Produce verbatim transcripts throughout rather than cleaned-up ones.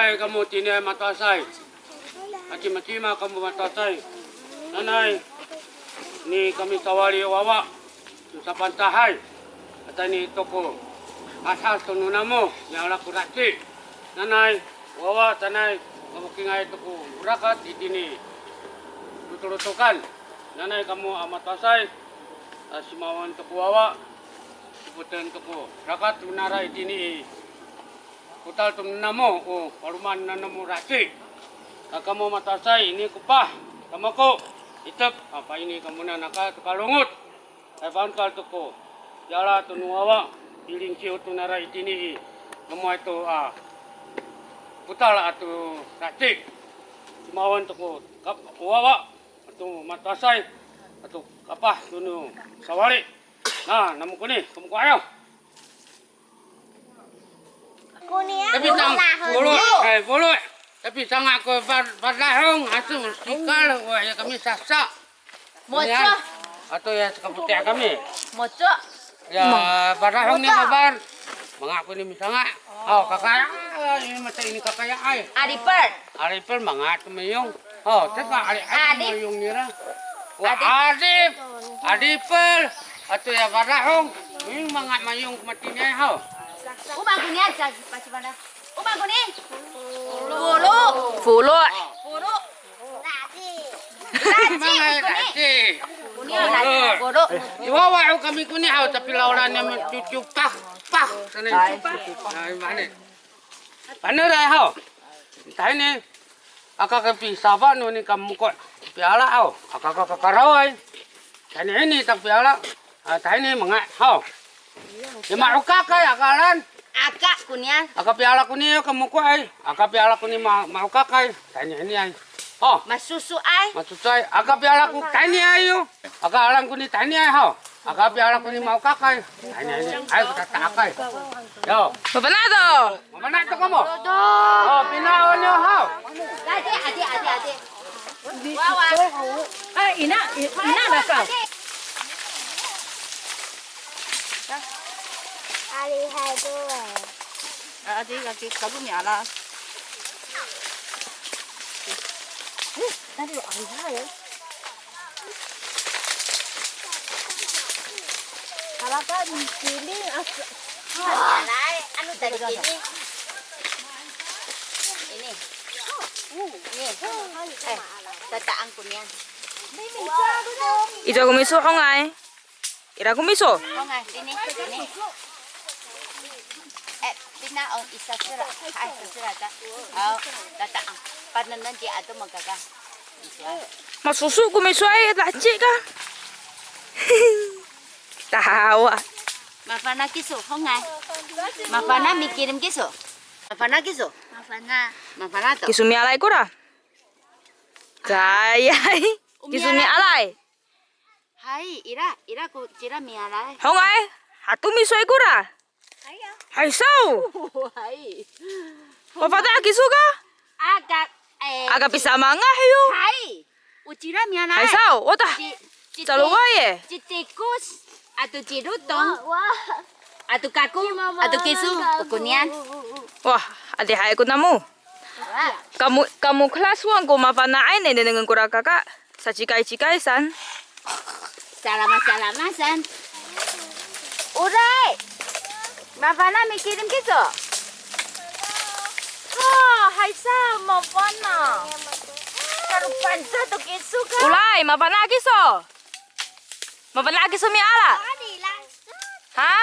Kamo tini mato'asay. Macimacima kamo mato'asay. Nanay, ni kami sawali wawa. Sapantahay, atayni to ko adhad to no namo, niala ko raci. Nanay, wawa, sanay, mafokingay to ko rakat itini lotolotokan. Nanay kamo a mato'asay, a simawan to ko wawa, sipoten to ko rakat to nara itini i kotal to no namo, o paloman no namo raci. A kamo mato'asay, ini ko pah, tamako, itep, a paini kamo na naka to kalongot. Ay, fangcal to ko piala to no wawa, pilingsiw to nara itini i, mamoay to, a, kotal ato raci. Simawan to ko kap-, wawa, ato mato'asay, ato kapah to no sawali. Na, namo koni, kamo ko ayaw. Konian. Tapi sang-, folo', ay, folo'. Tapi sanga' ko fad-, fadahong, ato sikal, wa, ya kami sasa. Moco. Konian, ato ya sakapoti'ay kami. Moco. Ya, fadahong ni kabar. Manga' koni misanga'. O, kakaya, ini masa ini kakaya ay. Adipel. Adipel, manga' to mayong. O, teka, ali, ali, ali. Mayong nira. Wa, adi. Adi, adipel. Ato ya fadahong. Ini manga' mayong ko matiniay haw. O maan konian, sa, pa, sa, pa, o maan koni? Folo'. Folo'. Folo'. Manga' koni. Koni, folo'. Folo'. I wawa ho kami koni haw, tapi lawlan niyam cucu, pak, pak. Sanay. Ay, mani. Paneray haw. Tahini, aka kapisafa no nika moko' piala haw. Aka ka kakaraway. Tahini ini tak piala. A, tahini manga' haw. Ya ma'okakay aka alan. Aka konian. Aka piala koni ka moko'ay. Aka piala koni ma-, ma'okakay. Tahini ini ay. O. Masuso'ay. Masuso'ay. Aka piala ko tahini ay yo. Aka alan koni tahini ay haw. Aka piala koni ma'okakay. Tahini ini ay, ko tata'akay. Yo. Mafana' to. Mafana' to kamo? O, pina'on niyo haw. Adi, adi, adi, adi. Wawa. Ay, ina, i-, ina, nasa. Alihay to. A, adi, adi, kago miala. Eh, tadi alihay. Halaka mikilim, asa. Alay, ano tadi ini? Ini. Ini. Eh, tata'ang konian. Icowa ko miso, Hongay? Ira ko miso? Hongay, ini, ini. Eh, pina'on isa sira. Ay, isa sira ta. Aw, tata'ang. Panengneng ci ato mangkaka. Masuso ko miso ay, laheci ka. Tawa. Mafana' kiso, Hongay. Mafana' mikilim kiso. Mafana' kiso. Mafana'. Mafana' to. Kiso mialaay kora. Cayay. Kiso mialaay. Hay, ira, ira ko cira mialaay. Hongay, hato miso ay kora. Hay saw. Hay. Mafana' kiso ka? Aka, eh, aka pisamangah yo. Hay. O cira mialaay. Hay saw, wata. Ci, ci, caloway e. Ci tikus, ato ci lotong. Wa, wa. Ato kako, ato kiso, o konian. Wah, adihay ko namo. Wa. Kamo, kamo kelas wan ko mafana'ay nengnengen kora kaka. Sacikaycikay san. Salama, salama san. Oray! Mafana' mikilim kiso? Ho, hay sa, mafana'. Kalo Pangcah to kiso ka? Oray, mafana' kiso? Mafana' kiso miala? Ha?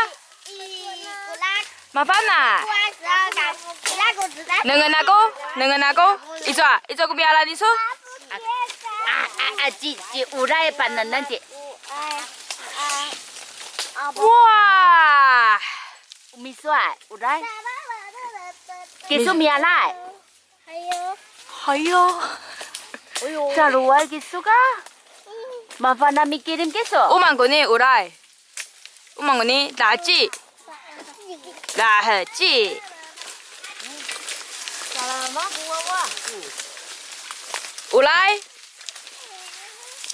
Mafana'. Nengneng ako, nengneng ako. Icowa, icowa ko miala iso? A, a, a, ci, ci Oray panengneng ci. Wa! Miso a, Oray. Kiso miala. Hayo. Hayo. Caloway kiso ka? Mafana' mikilim kiso? O maan koni, Oray? O maan koni, laheci. Laheci. Oray?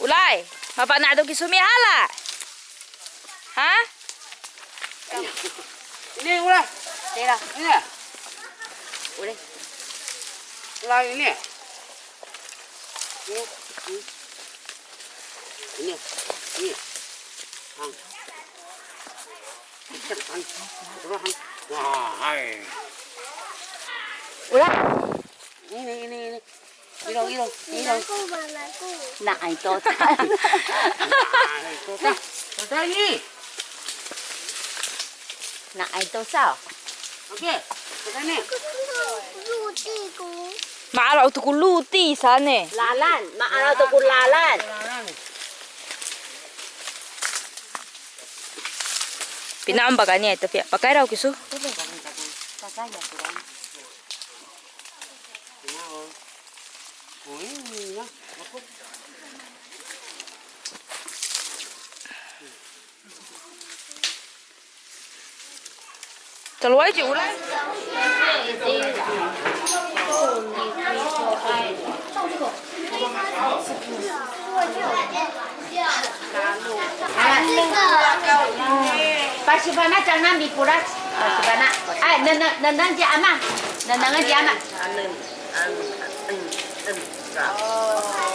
Oray, mafana' to kiso miala? Ha? Ini, Oray. Tira. Ini. Oray. Lah, ini. Ini. Ini. Ini. Ang. Ikat, ang. Coba, ang. Wah, hai. Ulah. Ini, ini, ini. Ilong, ilong, ilong. Mama, aku, mama, aku. Na'ay to. Na'ay to. Sa, sa ini. Na'ay to sa. Oke, sa ini. Aku tuh luti ko. Ma'araw to ko luti saan e. Lalan, ma'araw to ko lalan. Pina'on pakayni to, Fiya. Pakayraw kiso. Taloay ci Oray. Pasifana' cangra mipolas. Pasifana'. Ay, nengneng, nengneng ci ama. Nengnengen ci ama.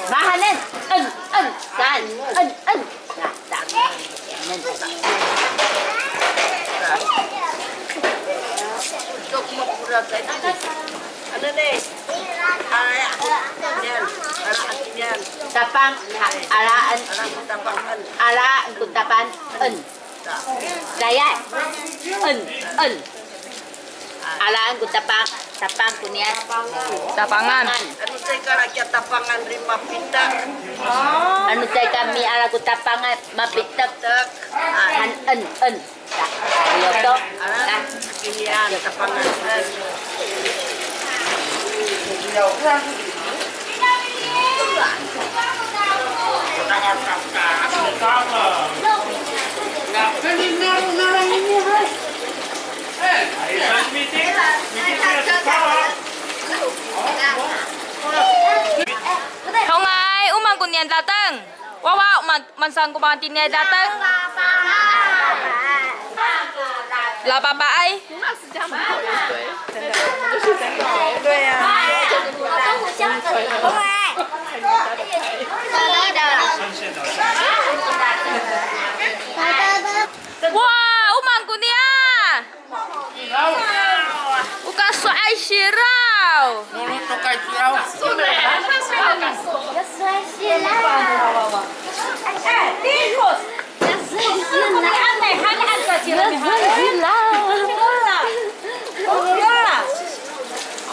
Mahaen, en, en, saan, en, en. Nah, tak. En. Tapang, a-, alaen. Alaen ko tapang, en. Caay. En, en. Alaen ko tapang, tapang koniyan. Tapangan. Ano caay ka laki tapangan ri mapitek. Ano caay ka miala ko tapangan mapitek. Mapitek. En, en, en. Sa, sa, iyo to. Ala, kinian, tapangan. Hongay, o maan koniyan dateng? Wawa, o maan, o maan saan ko matini a dateng? Lapapaay. 对啊。Wa, o maan koniyan? O kaso'ay siraw. Molo to kay siraw. Kaso'ay siraw. Kaso'ay siraw.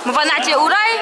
Mafana' ci Oray.